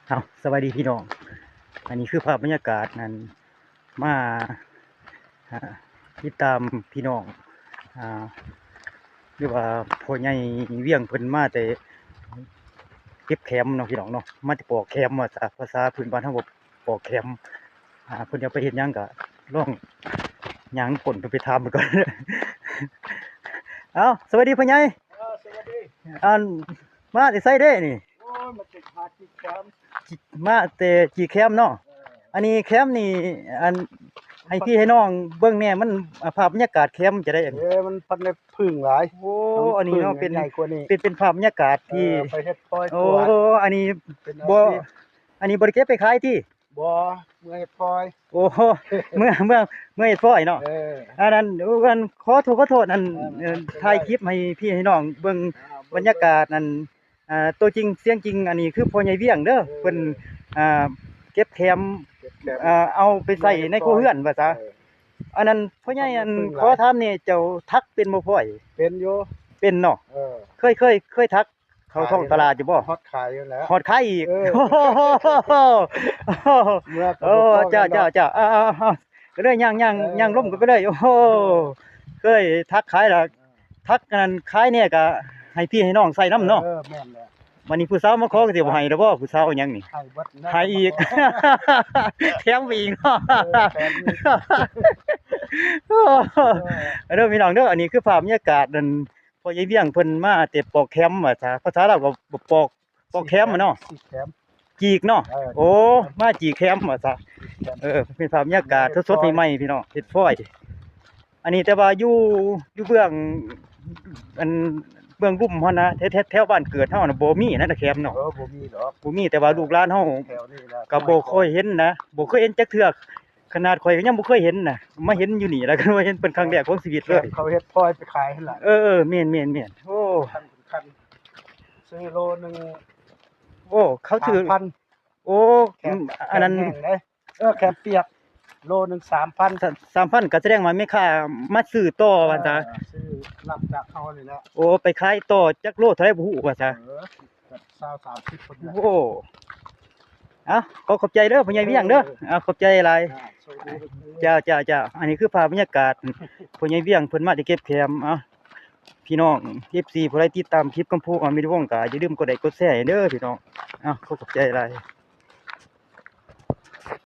ເອົາ ສະບາຍດີພີ່ນ້ອງ ອັນນີ້ຄືພາບບັນຍາກາດນັ້ນ ມາ ອ່າ ຕິດຕາມພີ່ນ້ອງ ອ່າ ຫຼືວ່າພໍ່ໃຫຍ່ວຽງເພິ່ນມາແຕ່ເກັບແຂມເນາະພີ່ນ້ອງເນາະ ມາແຕ່ປອກແຂມວ່າຊະ ພາສາພື້ນບ້ານເຮົາວ່າປອກແຂມ ອ່າ ເພິ່ນຈະໄປເຮັດຫຍັງກະລອງຍ່າງກົ້ນໄປຖາມເພິ່ນກ່ອນ ເອົາ ສະບາຍດີພໍ່ໃຫຍ່ ເອີ ສະບາຍດີ ອັນ ມາແຕ່ໃສເດ້ນີ້? ໂອ້ຍ ມາແຕ່ຫາຈີກແຂມ ມາແຕ່ຈີກແຂມເນາະ ເອີ ອັນນີ້ແຂມນີ້ ອັນ ໃຫ້ພີ່ໃຫ້ນ້ອງເບິ່ງແດ່ ມັນ ອ່າ ພາບບັນຍາກາດແຂມຈະໄດ້ ເອີ ມັນພັນໄດ້ຜຶ່ງຫຼາຍ ໂອ້ ອັນນີ້ເນາະ ເປັນ ເປັນ ເປັນພາບບັນຍາກາດທີ່ ເອີ ໄປເຮັດພອຍ ໂອ້ ອັນນີ້ ເປັນອາຊີບ ບໍ່ ອັນນີ້ບໍ່ໄດ້ເກັບໄປຂາຍຕິ? ບໍ່ ເມືອເຮັດພອຍ ໂອ້ ເມືອ ເມືອ ເມືອເຮັດພອຍເນາະ ເອີ ອັນນັ້ນ ອັນ ຂໍໂທດ ຂໍໂທດ ອັນ ເອີ ເອີ ບໍ່ເປັນໄລ ຖ່າຍຄລິບໃຫ້ພີ່ໃຫ້ນ້ອງເບິ່ງ ອ່າ ເບິ່ງ ບັນຍາກາດ ອັນ ອ່າ ຕົວຈິງສຽງຈິງ ອັນນີ້ຄືພໍ່ໃຫຍ່ວຽງເດີ ເອີ ເພິ່ນ ອ່າ ເກັບແຂມ ເກັບແຂມ ອ່າ ເອົາໄປໃສ່ໃນຄົວເຮືອນວ່າຊະ ເອີ ອັນນັ້ນພໍ່ໃຫຍ່ ອັນ ພັນໄດ້ຜຶ່ງຫຼາຍ ຂໍຖາມແດ່ ເຈົ້າຖັກເປັນບໍ່ພອຍ? ເປັນຢູ່ ເປັນເນາະ ເອີ ເຄີຍ ເຄີຍ ເຄີຍຖັກ ເຂົ້າທ້ອງຕະຫຼາດຢູ່ບໍ່? ຮອດຂາຍຢູ່ແລ້ວ ຮອດຂາຍອີກ ເອີ ໂອ້ ເມື່ອກໍບໍ່ພໍ ເຈົ້າ ເຈົ້າ ເຈົ້າ ເອົາ ເອົາ ເອົາ ກໍເລີຍຍ່າງ ຍ່າງ ເອີ ຍ່າງລົມກໍເລີຍ ໂອ້ໂຫ ເຄີຍຖັກຂາຍລະ ເອີ ຖັກອັນນັ້ນຂາຍແດ່ກໍໃຫ້ພີ່ໃຫ້ນ້ອງໃຊ້ນຳເນາະ ເອີ ແມ່ນແລ້ວ ບັດນີ້ຜູ້ສາວມາຂໍກໍຊິບໍ່ໃຫ້ແລ້ວບໍ່? ຜູ້ສາວເອົາຫຍັງນີ້? ໃຫ້ເບິດ ໃຫ້ອີກ ແຖມໄປອີກເນາະ ເອີ ແຖມອີກ ເອີ ເດີພີ່ນ້ອງເດີ ອັນນີ້ຄືພາບບັນຍາກາດນັ້ນ ພໍ່ໃຫຍ່ວຽງເພິ່ນມາແຕ່ປອກແຂມວ່າຊະ ພາສາລາວກໍບອກ ປອກແຂມເນາະ ຈີກແຂມ ຈີກເນາະ ເອີ ໂອ້ ຈີກແຂມ ມາຈີກແຂມວ່າຊະ ຈີກແຂມ ເອີ ເປັນພາບບັນຍາກາດສົດໆໃໝ່ໆ ພີ່ນ້ອງ ເຮັດຟອຍ ອັນນີ້ແຕ່ວ່າຢູ່ ຢູ່ເບື້ອງ ອັນ ເບື້ອງລຸ່ມຫັ້ນນະ ແຖວ ແຖວ ແຖວບ້ານເກີດເຮົານະ ບໍ່ມີນະແຂມເນາະ ເອີ ບໍ່ມີດອກ ບໍ່ມີ ແຕ່ວ່າລູກຫຼານເຮົາ ແຖວນີ້ລະ ກໍບໍ່ຄ່ອຍເຫັນນະ ບໍ່ເຄີຍເຫັນຈັກເທື່ອ ຂະໜາດຂ້ອຍກໍຍັງບໍ່ເຄີຍເຫັນນະ ມາເຫັນຢູ່ນີ້ລະ ກໍມາເຫັນເປັນຄັ້ງແລກຂອງຊີວິດເລີຍ ເຂົາເຮັດພອຍໄປຂາຍຫັ້ນລະ ເອີ ເອີ ແມ່ນ ແມ່ນ ແມ່ນ ໂອ້ ຄັນ ຄັນ ຊື້ໂລໜຶ່ງ ໂອ້ ເຂົາຊື້ ສາມພັນ ໂອ້ ແຂມ ອັນນັ້ນ ແຂມແຫ້ງເດ້ ເອີ ແຂມປຽກ ໂລໜຶ່ງສາມພັນ ສາມພັນ ກໍສະແດງວ່າແມ່ຄ້າມາຊື້ຕໍ່ວ່າຊະ ເອີ ຊື້ນຳຈາກເຮົານີ້ແຫຼະ ໂອ້ ໄປຂາຍຕໍ່ຈັກໂລເທົ່າໃດບໍ່ຮູ້ວ່າຊະ ເອີ ຊາວ ສາມສິບພຸ້ນແຫຼະ ໂອ້ ເອົາ ຂໍຂອບໃຈເດີພໍ່ໃຫຍ່ວຽງເດີ ເອີ ເອົາ ຂອບໃຈຫຼາຍ ເຈົ້າ ເຈົ້າ ເຈົ້າ ອັນນີ້ຄືພາບບັນຍາກາດ ພໍ່ໃຫຍ່ວຽງເພິ່ນມາແຕ່ເກັບແຂມ ເອົາ ພີ່ນ້ອງ ເອັຟຊີ ຜູ້ໃດຕິດຕາມຄລິບຄຳພູອອນວິດີໂອ ກໍຢ່າລືມກົດໄລກົດແຊໃຫ້ເດີພີ່ນ້ອງ ເອົາ ຂໍຂອບໃຈຫຼາຍ.